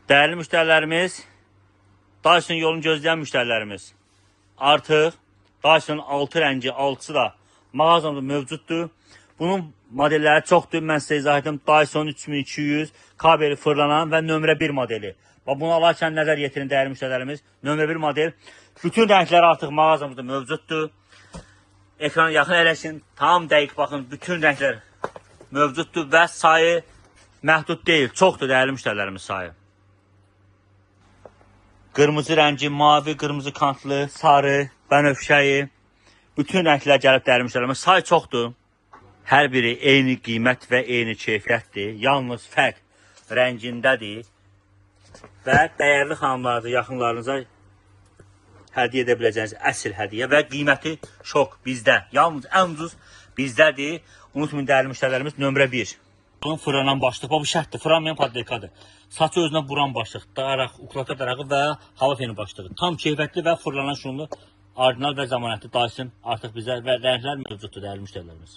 Dəyərli müştərilərimiz, Dyson yolunu gözləyən müştərilərimiz. Artıq Dyson 6 rəngi, 6-sı da mağazamızda mövcuddur. Bunun modelləri çoxdur. Mən sizə izah etdim. Dyson 3200 kabeli fırlanan və nömrə 1 modeli. Bax bunu alarkən nəzər yetirin dəyərli müştərilərimiz. Nömrə 1 model. Bütün rəngləri artıq mağazamızda mövcuddur. Ekrana yaxın əyləşin. Tam dəqiq baxın. Bütün rənglər mövcuddur və sayı məhdud deyil. Çoxdur dəyərli müştərilərimiz sayı. Qırmızı rəngi, mavi, qırmızı kantlı, sarı, bənövşəyi. Bütün rənglər gəlib dəyərli müştərilərimiz. Say çoxdur. Hər biri eyni qiymət və eyni keyfiyyətdir. Yalnız fərq rəngindədir. Və dəyərli xanımlarınıza, yaxınlarınıza hədiyyə edə biləcəyiniz əsl hədiyyə və qiyməti şok bizdə. Yalnız ən ucuz bizdədir. Unutmayın dəyərli müştərilərimiz nömrə 1. Bunun fırlanan başlıq, bax bu şərtdir. Fırlanmayan poddelkadır. Saçı özünə vuran başlıq, daraq, uklata darağı və hava feni başlığı. Tam keyfiyyətli və fırlanan şunlu orijinal və zəmanətli Dyson artıq bizə və rənglər mövcuddur dəyərli müştərilərimiz.